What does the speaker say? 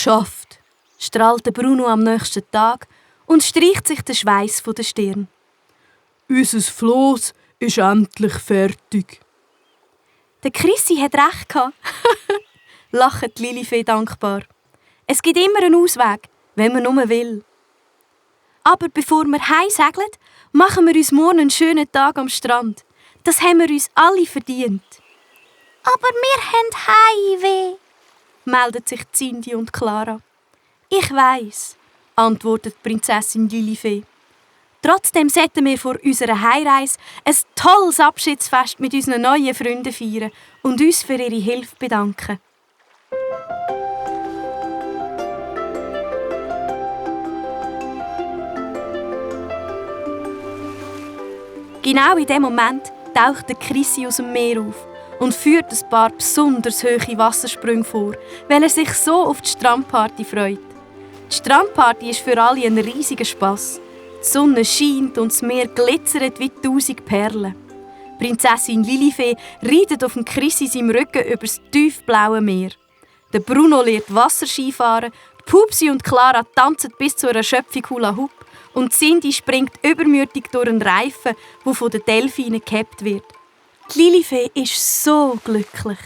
Geschafft, strahlte Bruno am nächsten Tag und streicht sich den Schweiß von der Stirn. Unser Floss ist endlich fertig. Der Chrissy hat recht gehabt, lacht Lilifee dankbar. Es gibt immer einen Ausweg, wenn man nur will. Aber bevor wir heimsegeln, machen wir uns morgen einen schönen Tag am Strand. Das haben wir uns alle verdient. Aber wir haben Heimweh, melden sich Cindy und Clara. Ich weiss, antwortet Prinzessin Lilifee. Trotzdem sollten wir vor unserer Heimreise ein tolles Abschiedsfest mit unseren neuen Freunden feiern und uns für ihre Hilfe bedanken. Genau in dem Moment taucht der Chrissy aus dem Meer auf und führt ein paar besonders hohe Wassersprünge vor, weil er sich so auf die Strandparty freut. Die Strandparty ist für alle ein riesiger Spass. Die Sonne scheint und das Meer glitzert wie 1000 Perlen. Prinzessin Lilifee reitet auf dem Chrissy seinem Rücken über das tiefblaue Meer. Der Bruno lernt Wasserski fahren, die Pupsi und Clara tanzen bis zu einer Erschöpfung Hula Hoop und Cindy springt übermütig durch einen Reifen, der von den Delfinen gehabt wird. Die Lilifee ist so glücklich.